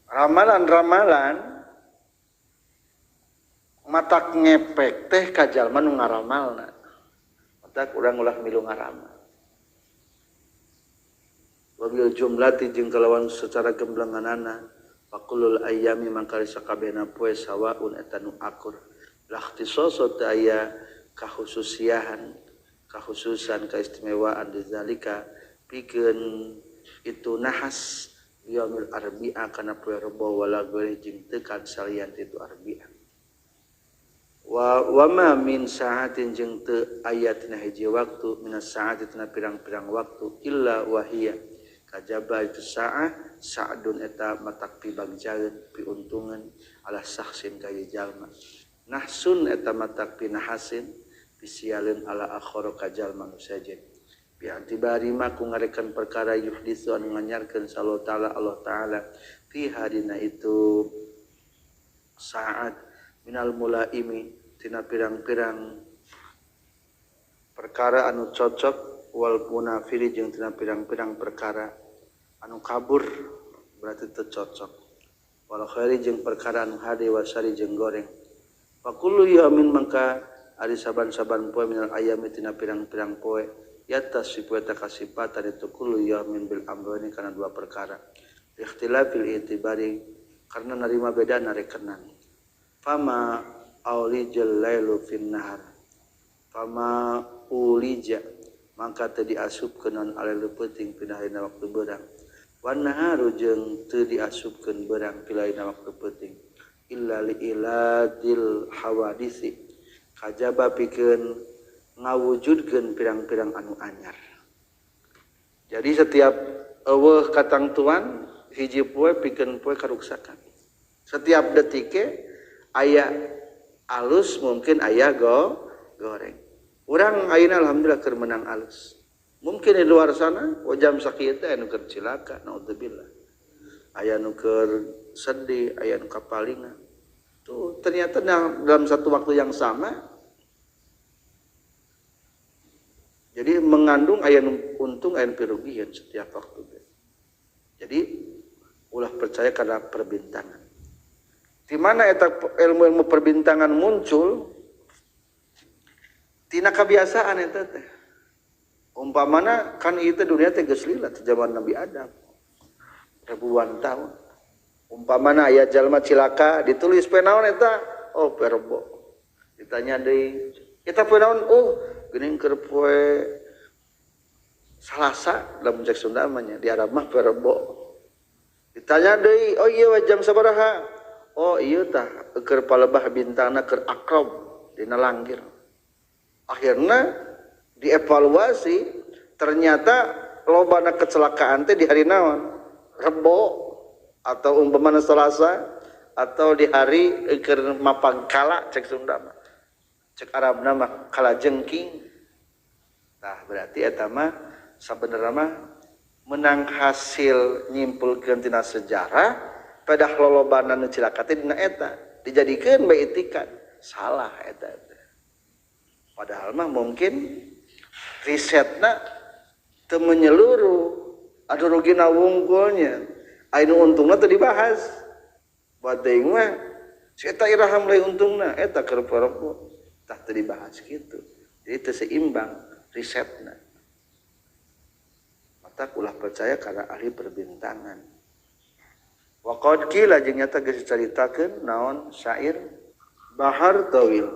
Ramalan-ramalan matak ngepek teh ka jalma nu ngaramalna. Matak urang ulah milu ngaramal. Wabil jumlati jeung kalawan secara gemblenganana faqulul ayyami mangka sakabehna poe sawaun eta nu akur. Lakhtisoso teh aya kahususiahan kahususan keistimewaan dzalika pikeun itu nahas yaumil arbi'a kana poe rebo wala gori jeung teu kan salian itu arbi'a. Wa ma min sa'atin jeung teu aya tina hiji waktu minas sa'ati tina pirang-pirang waktu illa wahia kajaba itu sa'ah sa'dun eta matak pibagjaeun piuntungan ala sahsin ka jalma nahsun eta matak pinahasin pisialeun ala akhara ka jalma nu sejen bi'tibari ma ku ngarekan perkara yuhditsu anu nganyarkeun sallallahu ta'ala Allah ta'ala fi hadina itu sa'at minal mulaimi tina pirang-pirang perkara anu cocok wal munafiri jeung tina pirang-pirang perkara anu kabur berarti teu cocok wal khairi jeung perkara anu hade wasari jeung goreng fa kullu yaumin mangka ari saban-saban poe minal ayami tina pirang-pirang poe yatasifu eta kasipatan itu kullu yaumin bil amroni kana dua perkara ikhtilafil itibari karena narima beda narekenan fama aulijal lailu fin nahar fama ulija mangka teu diasupkeun naon alailu peuting pinahina waktu beurang wan naharu jeung teu diasupkeun beurang pilaina waktu peuting illa li iladil hawadisi kajaba pikeun ngawujudkeun pirang-pirang anu anyar. Jadi setiap eueuh katangtuan hiji poe pikeun poe karuksakan. Setiap detike aya alus mungkin aya goreng. Urang ayeuna alhamdulillah keur menang alus. Mungkin di luar sana oh jam sakieu teh anu keur cilaka naudzubillah. Aya nu keur sedih, aya nu kapalingan. Tuh ternyata dalam satu waktu yang sama jadi mengandung aya nu untung aya nu pirugian setiap waktu. Jadi ulah percaya karena perbintangan. Di mana eta ilmu-ilmu perbintangan muncul tina kebiasaan eta teh. Umpamana kan ieu teh dunia teh geus lila ti zaman Nabi Adam. Ribuan tahun. Umpamana aya jalma cilaka ditulis poe naon eta? Oh, poe Rebo. Ditanya deui, eta poe naon? Oh, geuning keur poe Salasa lamun cek Sunda mah nya, di Arab mah poe Rebo. Ditanya deui, oh ieu jam sabaraha? Oh iya tah keur palebah bintangna keur akrob dina langgir. Akhirna dievaluasi ternyata lobana kecelakaan teh di hari naon? Rebo atau umpamana Selasa atau di hari keur mapag kala cek Sunda mah. Cek Arabna mah kala jengking. Tah berarti eta mah sabenerna mah menang hasil nyimpulkeun tina sejarah pedah lolobana nu cilaka teh dina eta dijadikeun bae itikan salah eta. Padahal mah mungkin risetna teu menyeluruh anu rugina wungkulnya anu untungna teu dibahas buat teuing mah si eta iraha mulai untungna eta keur poroko tah teu dibahas kitu. Jadi teu seimbang risetna. Mata ulah percaya karena ahli perbintangan. Wa qad qila jeung nyata geus dicaritakeun naon syair Bahar Tawil.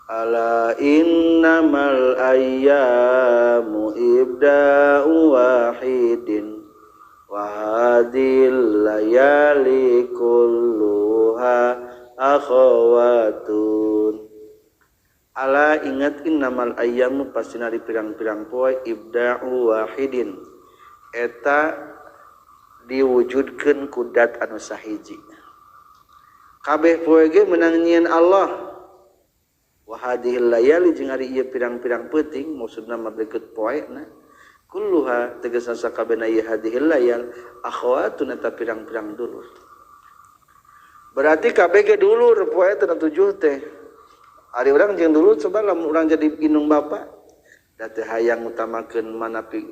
Ala innamal ayyamu ibda'u wahidin wa hadhil layali kulluha akhawatun. Ala ingat innamal ayyamu pastina di pirang-pirang poe ibda'u wahidin eta diwujudkeun kudat anu sahiji. Kabeh poe ge meunang nyieun Allah. Wa hadhil layali jeung ari ieu pirang-pirang peuting maksudna mah berikut poena kulluha tegasna sakabehna ieu hadhil layal akhwatun eta pirang-pirang dulur. Berarti kabeh ge dulur poe teh tujuh teh. Ari urang jeung dulur coba lamun urang jadi indung bapa da teh hayang utamakeun mana pi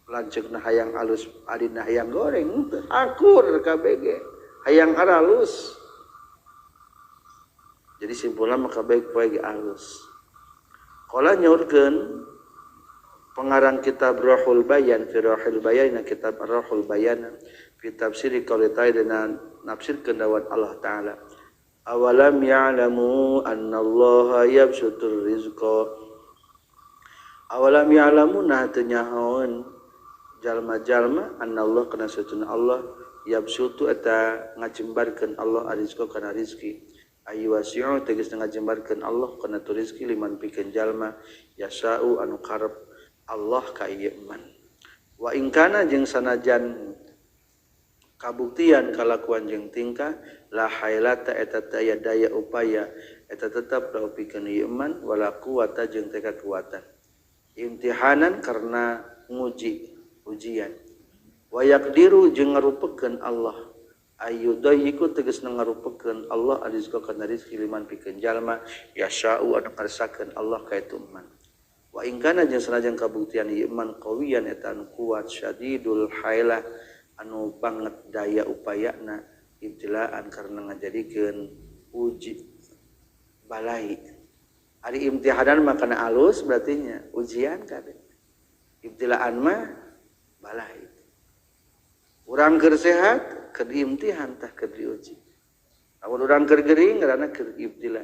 lanceukna hayang alus adina hayang goreng teu akur kabeh ge hayang aralus. Jadi simpulna maka baik poe ge alus. Qala nyaurkeun pengarang kitab Ruhul Bayan fi Ruhul Bayan kitab Ruhul Bayan fi tafsir qouli ta'ala dina nafsirkeun dawuh Allah Ta'ala. Awalam ya'lamu annallaha yabsutur rizqa. Awalam ya'lamu nah teu nyahoeun jalma-jalma annallah kana satuna Allah yabsutu eta ngajembarkeun Allah arizqa kana rizki. Ayu wasi'u tegas ngajembarkeun Allah kana tu rezeki liman pikeun jalma yasa'u anu karep Allah ka ieu man. Wa in kana jeung sanajan kabuktian kalakuan jeung tingkah la hailata eta teu aya daya upaya eta tetep lahu pikeun ieu man wala quwata jeung teu kakuatan. Imtihanan karena nguji ujian. Wa yaqdiru jeung ngarupekeun Allah ayu dayiku tegasna ngarupekeun Allah arizqa kana rezeki liman pikeun jalma yasha'u anu ngarsakeun Allah ka itu man. Wa in kana jeung sanajan kabuktian ieu man qawiyan eta anu kuat syadidul hailah anu banget daya upayana ibtilaan karena ngajadikeun uji balai. Ari imtihanan mah kana alus berarti nya ujian kabeh. Ibtilaan mah balai. Urang keur sehat keur diimtihan tah keur diuji. Lamun urang keur gering ngaranna keur ibtila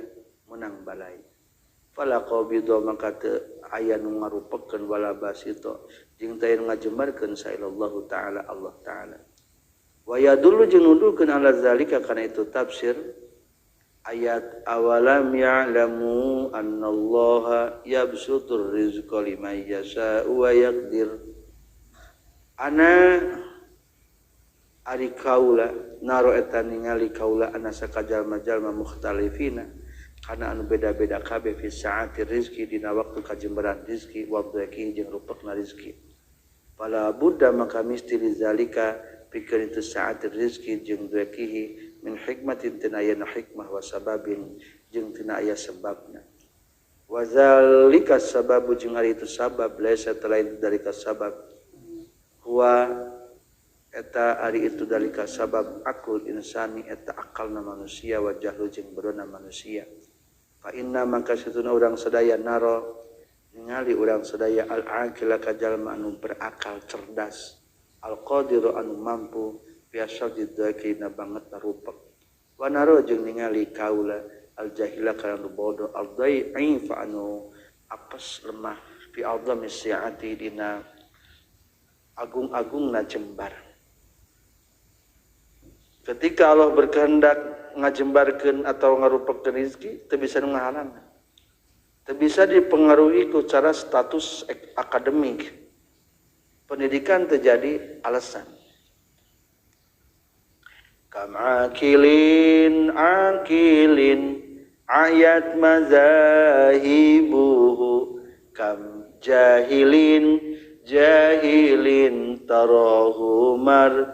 menang balai. Fala qabidha maka teu aya nu ngarupekeun wala basita jeung teu ngajembarkeun saillallahu taala Allah taala. Wa yadullu jeung nuduhkeun ala zalika kana itu tafsir ayat awalam ya'lamu annallaha yabsutur rizqa liman yasha'u wa yaqdir. Ana ari kaula naro eta ningali kaula ana sakajalma-jalma mukhtalifina kana anu beda-beda kabeh fi saati rizki dina waktu kajembaran rizki wa dhaqi jeung rupekna rizki. Fala budda maka misti lizalika pikeun itu saati rizki jeung dhaqihi min hikmatin tina aya hikmah wa sababin jeung tina aya sebabna. Wa zalika sababu jeung ari itu sabab laisa lain dari sabab huwa eta ari itu dalika sabab akul insani eta akalna manusia wa jahlu jeung bodona manusia. Fa inna maka satuna urang sadaya naro ningali urang sadaya al aqila ka jalma anu berakal cerdas al qadiru anu mampu biasa didakina banget narupek. Wa naro jeung ningali kaula al jahila kana anu bodoh al dhaifa anu apes lemah fi adzami si'ati dina agung-agungna jembar. Ketika Allah berkehendak ngajembarkeun atau ngarupekeun rezeki, teu bisa nu ngahalangan. Teu bisa dipengaruhi ku cara status akademik. Pendidikan terjadi alasan. Kam akilin akilin ayat mazahibuhu kam jahilin jahilin tarahu marzuqa.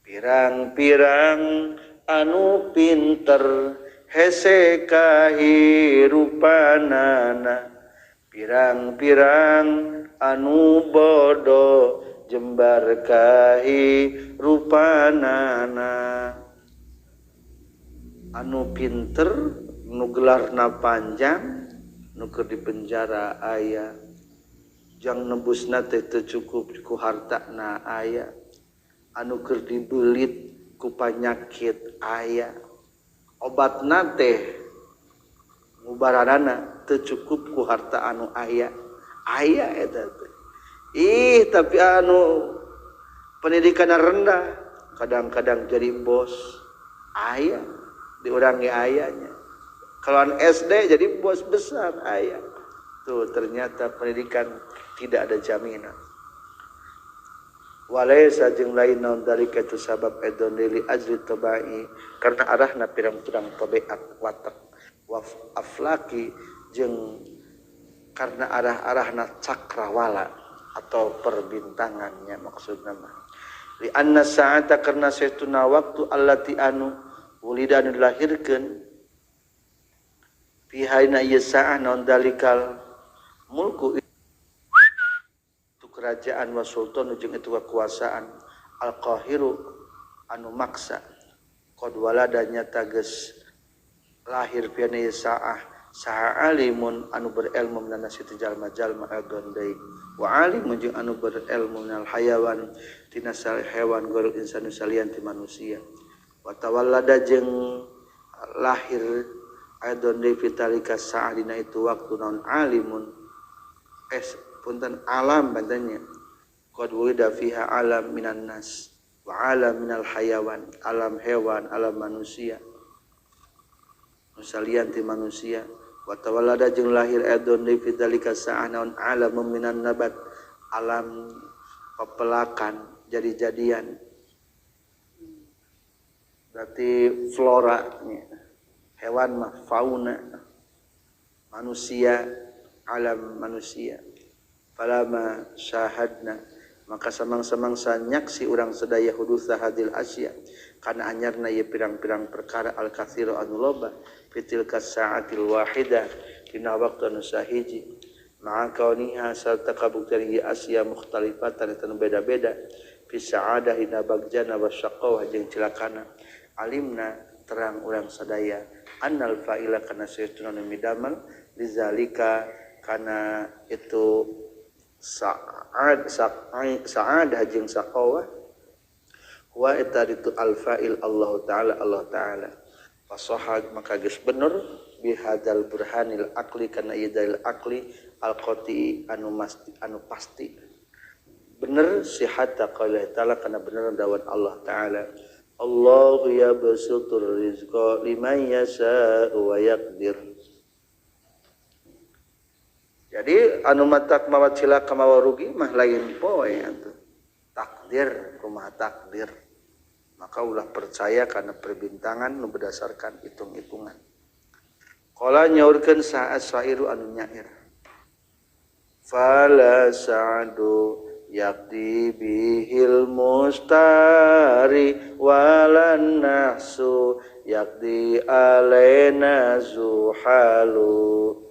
Pirang-pirang anu pinter hese kahirupanana, pirang-pirang anu bodoh jembar kahirupanana. Anu pinter nu gelarna panjang nu keur dipenjara aya, jang nebusna teh teu cukup ku hartana aya, anu keur dibelit ku panyakit aya, obatna teh ngubaranana teu cukup ku harta anu aya, aya eta teh. Ih, tapi anu pendidikanna rendah kadang-kadang jadi bos aya, di urang ge ayanya. Kalau SD jadi bos besar aya. Tuh ternyata pendidikan tidak ada jaminan. Walaysa jeung lain naon dalika itu sabab edon li ajli tabai karena arahna pirang-pirang tabiat watak wa aflaki jeung karena arah-arahna cakrawala atau perbintangannya maksudna mah. Li anna sa'ata karena saestuna waktu allati anu wulida anu dilahirkeun fiha ieu sa'ah naon dalikal mulku itu kerajaan wa sultan jeung itu kekuasaan al-qahiru anu maksa qad walada nyata geus lahir piana sa'ah saha alimun anu berilmu minana situ jalma-jalma agon deui wa alimun jeung anu berilmu minal hayawan tina hewan gorul insanu salian ti manusia wa tawallada jeung lahir aidon deui fitalika sa'ah dina itu waktu naon alimun punten alam bantennya qad wulida fiha alam minan nas Wa alam minal hayawan, alam hewan, alam manusia. Nusalian ti manusia. Wa tawallada jeung lahir edon li fi dzalika sa'ah naon alam minan nabat, alam pepelakan jadi-jadian. Berarti flora, hewan mah fauna, manusia alam manusia. Falama syahadna, maka samang-samangsa nyaksi urang sadaya hudutsa hadil asya kana anyarna ieu pirang-pirang perkara al-katsiru anu loba fitil sa'atil wahidah dina waktu anu sahiji ma'a kauniha sarta kabuktian ieu asya mukhtalifatan eta nu beda-beda fi sa'adah dina bagjana wa syaqawah jeung cilakana. Alimna terang urang sadaya annal fa'ila kana saestuna nu midamel lizalika kana itu sa'adah jeung saqawah wa eta ditu al-fa'il Allah Ta'ala Allah Ta'ala. Fasahag maka geus bener bihadzal burhanil aqli kana ieu dalil aqli al-qati anu masti anu pasti bener sihata qala ta'ala kana bener dawan Allah Ta'ala. Allahu yabsutur rizqa liman yasha'u wa yaqdir. Jadi anu matak mawa cilaka mawa rugi mah lain poe atuh. Takdir kumaha takdir. Maka ulah percaya karena perbintangan nu berdasarkan hitung-hitungan. Qala nyaurkeun sa'a sairu anu nyair. Fala sa'du yaqdi bihil mustari walan nahsu yaqdi alaina zuhalu.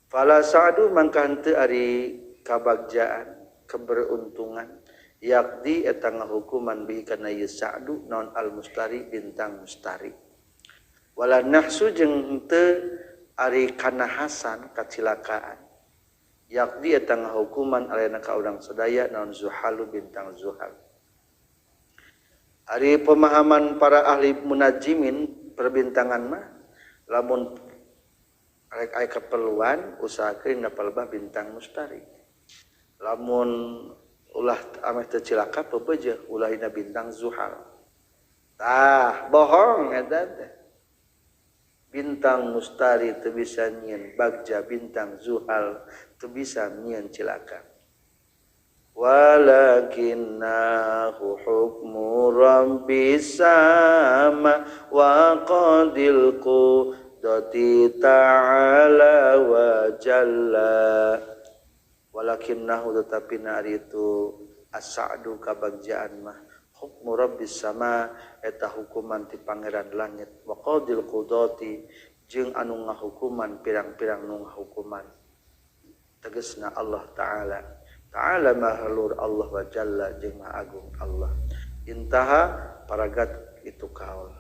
Fala sa'du mangka henteu ari kabagjaan keberuntungan yaqdi eta ngahukuman bihi kana ieu sa'du naon al mustari bintang mustari wala nahsu jeung henteu ari kanahasan kacilakaan yaqdi eta ngahukuman alaina ka urang sadaya naon zuhalu bintang zuhal. Ari pemahaman para ahli munajimin perbintangan mah lamun rek aya keperluan usahakeun napalebah bintang mustari. Lamun ulah ameh teu cilaka pepeje ulah dina bintang zuhal. Tah bohong eta teh. Bintang mustari teu bisa nyieun bagja, bintang zuhal teu bisa nyieun cilaka. Walakinnahu hukmu rabbis sama wa qadil qudrati ta'ala wa jalla. Walakinnahu tetapi nari itu as-sa'du kabagjaan mah hukmu rabbis sama eta hukuman ti pangeran langit wa qadil qudrati jeung anu ngahukuman pirang-pirang nu ngahukuman tegasna Allah Ta'ala. Ta'ala maha luhur Allah wa jalla jeung maha agung Allah. Intaha paragat itu kaul.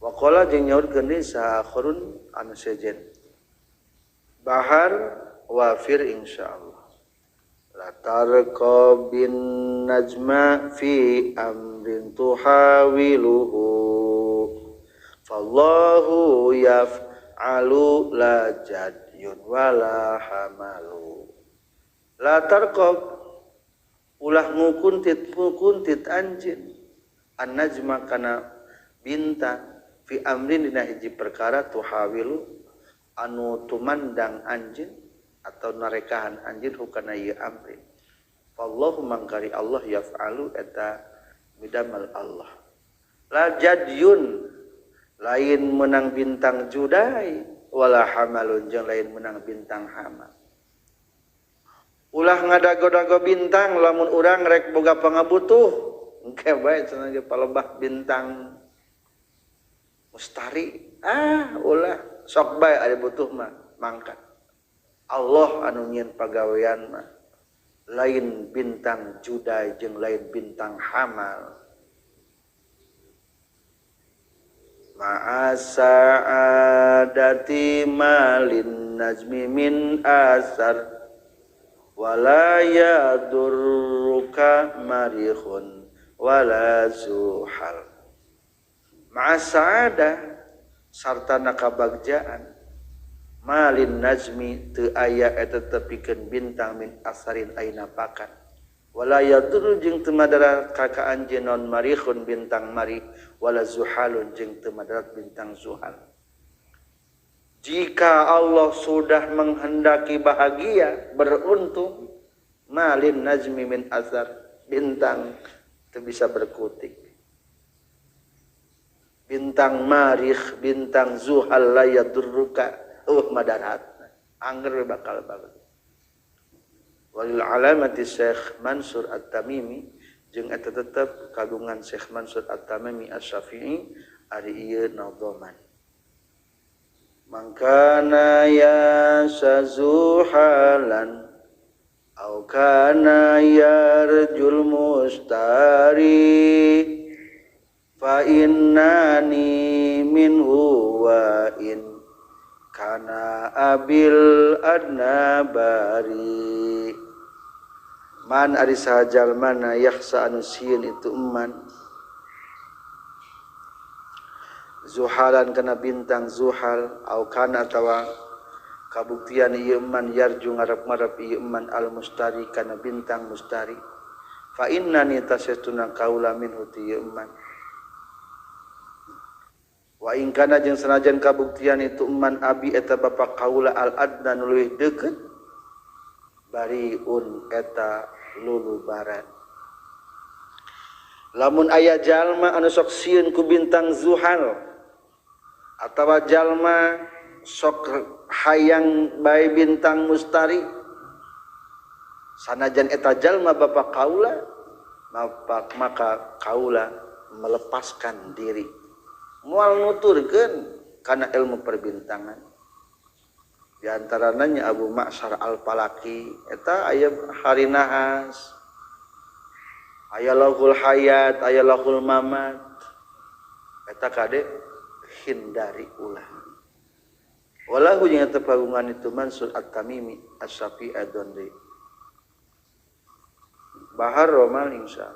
Wa qala jeung nyaurkeun deui saha akharun anu sejen. Bahar wafir insyaallah. La tarqa bin najma fi amrin tuhawiluhu fallahu yaf'alu la jadyun wala hamalu. La tarqab ulah ngukuntit ngukuntit anjeun an najma kana bintang fi amrin dina hiji perkara tuhawilu anu tumandang anjeun atau narekahan anjeun hukana ieu amrin. Fallahu mangkari Allah yaf'alu eta midamal Allah. La jadyun lain menang bintang judai wala hamalun jeung lain menang bintang hamal. Ulah ngadago-dago bintang lamun urang rek boga pangabutuh engke bae cenah ge palebah bintang mustari, ah ulah sok bae ari butuh mah mangkat. Allah anu nyieun pagawean mah lain bintang judai jeung lain bintang hamal. Ma'a sa'adati malin najmi min asar wala yadurruka marihun wala zuhal. Ma'a sa'adah sarta nakabagjaan malin najmi teu aya eta tepikeun bintang min asarin aina pakan. Wala yadurru jeung teu madarat ka ka anjeun naon marikhun bintang marih wala zuhalun jeung teu madarat bintang zuhal. Jika Allah sudah menghendaki bahagia, beruntung, malin najmi min azar, bintang teu bisa berkutik. Bintang marikh, bintang zuhal la yadurruka, madarat. Angger bakal banget. Walil alamati Syekh Mansur At-Tamimi jeung eta tetep kagungan Syekh Mansur At-Tamimi Asy-Syafi'i ari ieu nadhaman. Mangkana ya sazuhalan au kana yarjul mustari fa innani minhu wa in kana abil adna bari. Man ari sahajal mana yakhsa anu sieun itu eman zuhalan kana bintang zuhal au kana atawa kabuktian ieu eman yarju ngarep-ngarep ieu eman al mustari kana bintang mustari fa innani tasatuna kaula minhu ti ieu eman wa in kana jeung sanajan kabuktian itu eman abi eta bapa kaula al adna nu leuwih deukeut bariun eta lulubaran. Lamun aya jalma anu sok sieun ku bintang zuhal atawa jalma sok hayang bae bintang mustari sanajan eta jalma bapa kaula maka kaula melepaskan diri moal nuturkeun kana ilmu perbintangan. Di antaranya Abu Ma'syar Al-Falaki eta aya hari nahas, aya lauhul hayat, aya lauhul mamat, eta kade hindari ulah. Walahu jeung eta pagungan itu Mansur At-Tamimi Asy-Syafi'i adon deui. Bahar romal insya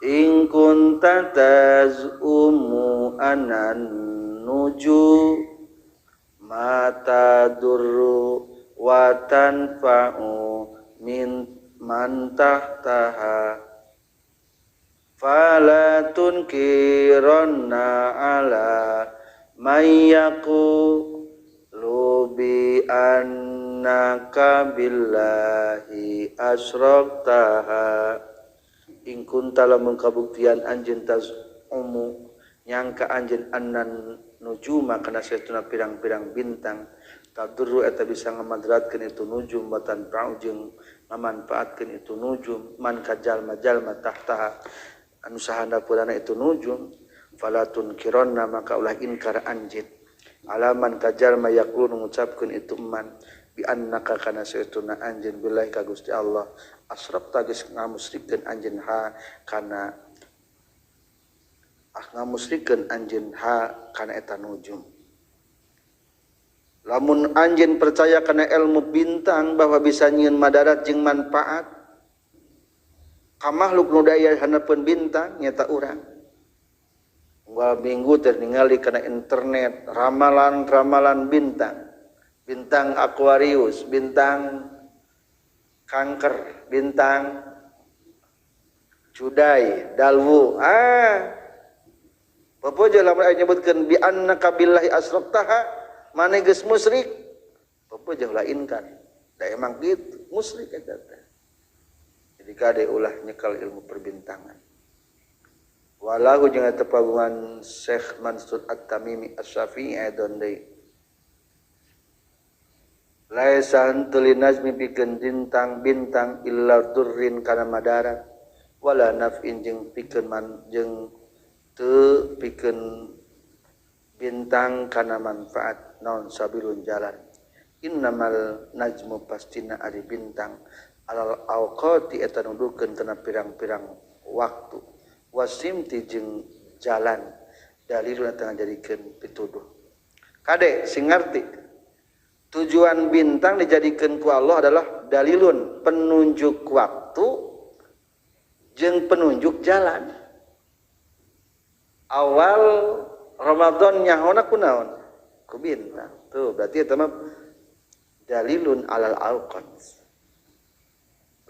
in kunta tazumu anan nuju mata durru wa tanfa'u min man tahtaha fala tunkiranna ala may yaqulu bi annaka billahi asraktaha. In kunta lamun kabuktian anjeun tazumu nyangka anjeun annan nujuma kana satuna pirang-pirang bintang tadurru eta bisa ngamadratkeun itu nujum wa tanfa'u jeung ngamanfaatkeun itu nujum man ka jalma-jalma tahtaha anu sahandapeunana itu nujum falatun kironna maka ulah inkar anjeun alaman ka jalma yaqulu ngucapkeun itu man bi annaka kana satuna anjeun billahi ka Gusti Allah asrab geus ngamusrikeun anjeun ha kana ngamusrikeun anjeun ha kana eta nujum. Lamun anjeun percaya kana ilmu bintang bahwa bisa nyieun madarat jeung manfaat ka makhluk nu daya handapeun bintang nyata urang. Unggal minggu teh ningali kana internet ramalan-ramalan bintang. Bintang Aquarius, bintang kanker, bintang cudai, dalwu. Popojo lamun aya nyebutkeun bi annaka billahi asraktaha maneh geus musyrik. Popojo ulah inkar. Da emang kitu, musyrik eta teh. Jadi kade ulah nyekel ilmu perbintangan. Walahu jeung eta pagungan Syekh Mansur At-Tamimi Asy-Syafi'i adon deui. Laisa henteu linajmi pikeun bintang bintang illa durrin kana madarat wala naf'in jeung pikeun man jeung teu pikeun bintang kana manfaat naon sabilun jalan. Innamal najmu pastina ari bintang alal awqati eta nuduhkeun kana pirang-pirang waktu wasimti jeung jalan dalilun eta ngajadikeun pituduh. Kade sing ngarti tujuan bintang dijadikeun ku Allah adalah dalilun penunjuk waktu jeung penunjuk jalan. Awal Ramadan nyahona ku naon? Ku bintang. Tuh berarti eta mah dalilun alal awqat.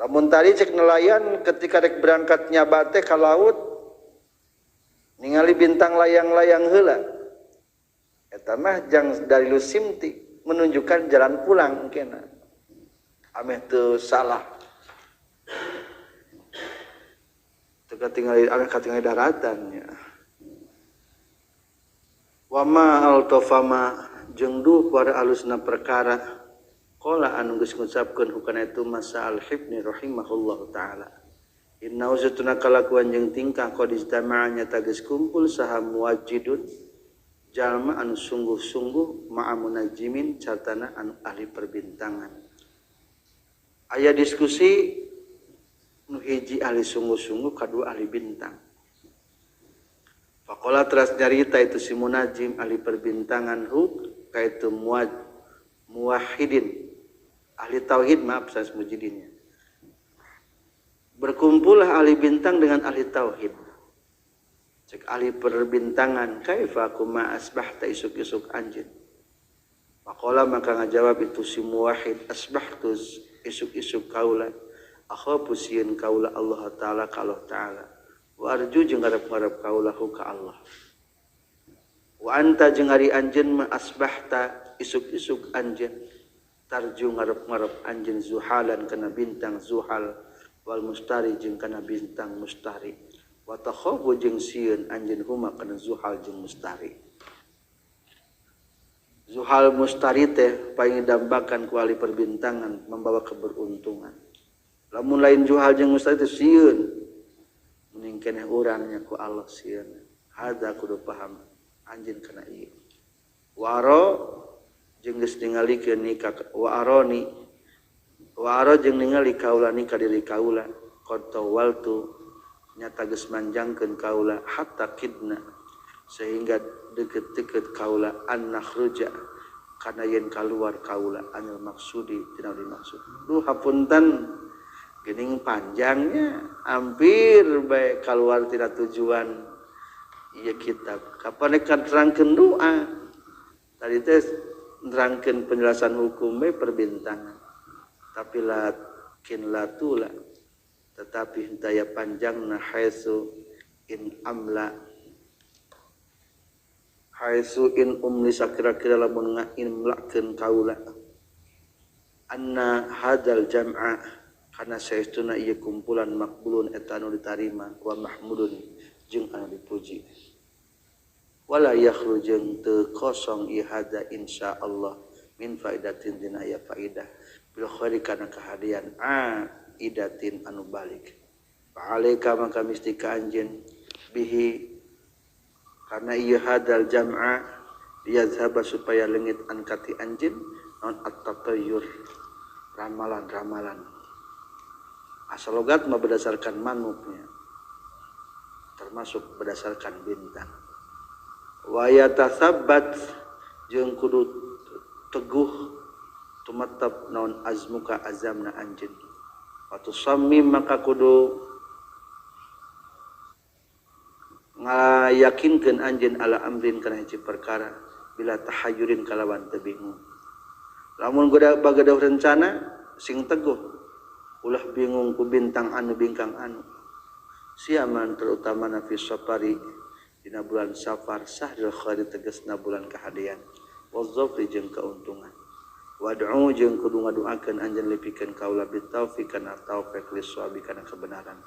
Lamun tadi cek nelayan ketika rek berangkat nyabate ka laut ningali bintang layang-layang heula. Eta mah jang dalilu simti menunjukkan jalan pulang kena. Ameh teu salah. Teu katingali ameh katingali daratannya. Wa ma altafama jeung duh para alusna perkara qala anu geus ngucapkeun hukana itu masa al-hibni rahimahullahu taala. Inna uzatuna kalakuan jeung tingkah qad ijtama'a nyata geus kumpul saha muwajjidun jalma anu sungguh-sungguh ma'a munajimin catana anu ahli perbintangan. Aya diskusi nu hiji ahli sungguh-sungguh kadua ahli bintang. Faqala teras nyarita itu si munajim ahli perbintangan hu kaitu muwahhidin ahli tauhid, maaf saya mujidinnya. Berkumpullah ahli bintang dengan ahli tauhid. Cek ahli perbintangan, kaifa kuma asbahta isuk-isuk anjeun. Faqala maka ngajawab itu si muwahhid, asbahtu isuk-isuk kaula akhafu sieun kaula Allah taala ka Allah taala. Wa arju jeung ngarep-ngarep kaula hu ka Allah. Wa anta jeung ari anjeun ma asbahta isuk-isuk anjeun tarju ngarep-ngarep anjeun zuhalan kana bintang zuhal wal mustari jeung kana bintang mustari wa takhafu jeung sieun anjeun huma kana zuhal jeung mustari. Zuhal mustari teh paling didambakan ku ahli perbintangan membawa keberuntungan. Lamun lain zuhal jeung mustari teh sieun mending keneh urang nya ku Allah sieun. Hadza kudu paham anjeun kana ieu. Waro jeung geus ningalikeun nikah wa aroni wa aro jeung ningali kaula ni ka diri kaula qad tawaltu nyata geus manjangkeun kaula hatta kidna sehingga deket-deket kaula an nakhruja kana yen kaluar kaula anil maksudi tina dimaksud. Duh hapunten geuning panjangnya hampir bae kaluar tina tujuan ieu kitab. Kapan rek nerangkeun doa tadi teh nerangkeun penjelasan hukum we perbintangan. Tapi lakin latula tetapi hentaya panjangna haitsu in amla haitsu in umli sakira-kira lamun ngaimlakeun kaula anna hadzal jam'a kana saestuna ieu kumpulan makbulun eta anu ditarima wa mahmudun jeung anu dipuji. Wala yakhlu jeung teu kosong ieu hadza insyaallah min faidatin dina aya faidah bil khairi kana kahadian aidatin anu balik. Fa alaika maka misti ka anjeun bihi karena ieu hadal jam'a liyazhaba supaya leungit ankati anjeun non at-tatayyur ramalan-ramalan. Asal logat mah berdasarkan manuknya termasuk berdasarkan bintang. Wa yatasabbat jeung kudu teguh tumatab naon azmuka azamna anjeun. Wa tusammi maka kudu ngayakinkeun anjeun ala amrin kana hiji perkara bila tahayyurin kalawan teu bingung. Lamun bagadah rencana sing teguh ulah bingung ku bintang anu bingkang anu. Siaman terutama fi safari dina bulan safar sahril khairi tegasna bulan kahadian wa dzafri jeung keuntungan. Wad'u jeung kudu ngaduakeun anjeun lipikeun kaula bitaufiq kana taufik liswabi kana kebenaran.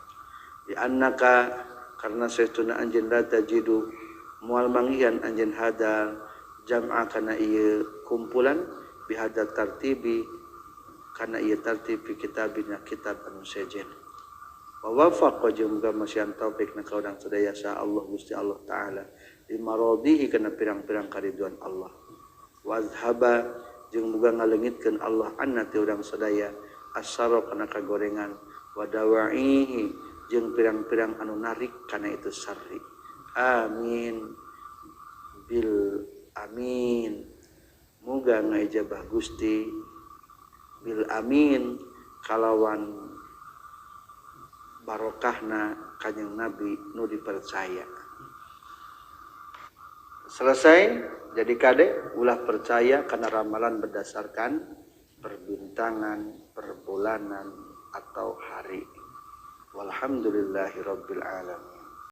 Di annaka karena saestuna anjeun la tajidu moal manggihan anjeun hadal jam'a kana ieu kumpulan bihadal tartibi kana ieu tartib fi kitabina kitab anu sejen. Wa wafaqa jeung muga masihan taufik na ka urang sadaya sa Allah Gusti Allah taala limaradihi kana pirang-pirang kariduan Allah. Wa azhaba jeung muga ngaleungitkeun Allah anna ti urang sadaya asaro kana kagorengan wa dawaihi jeung pirang-pirang anu narik kana itu sarri. Amin bil amin. Muga ngaijabah Gusti bil amin kalawan barokahna kanjeng Nabi nu dipercaya. Selesai. Jadi kade ulah percaya karena ramalan berdasarkan perbintangan, perbulanan atau hari. Walhamdulillahirabbil alamin.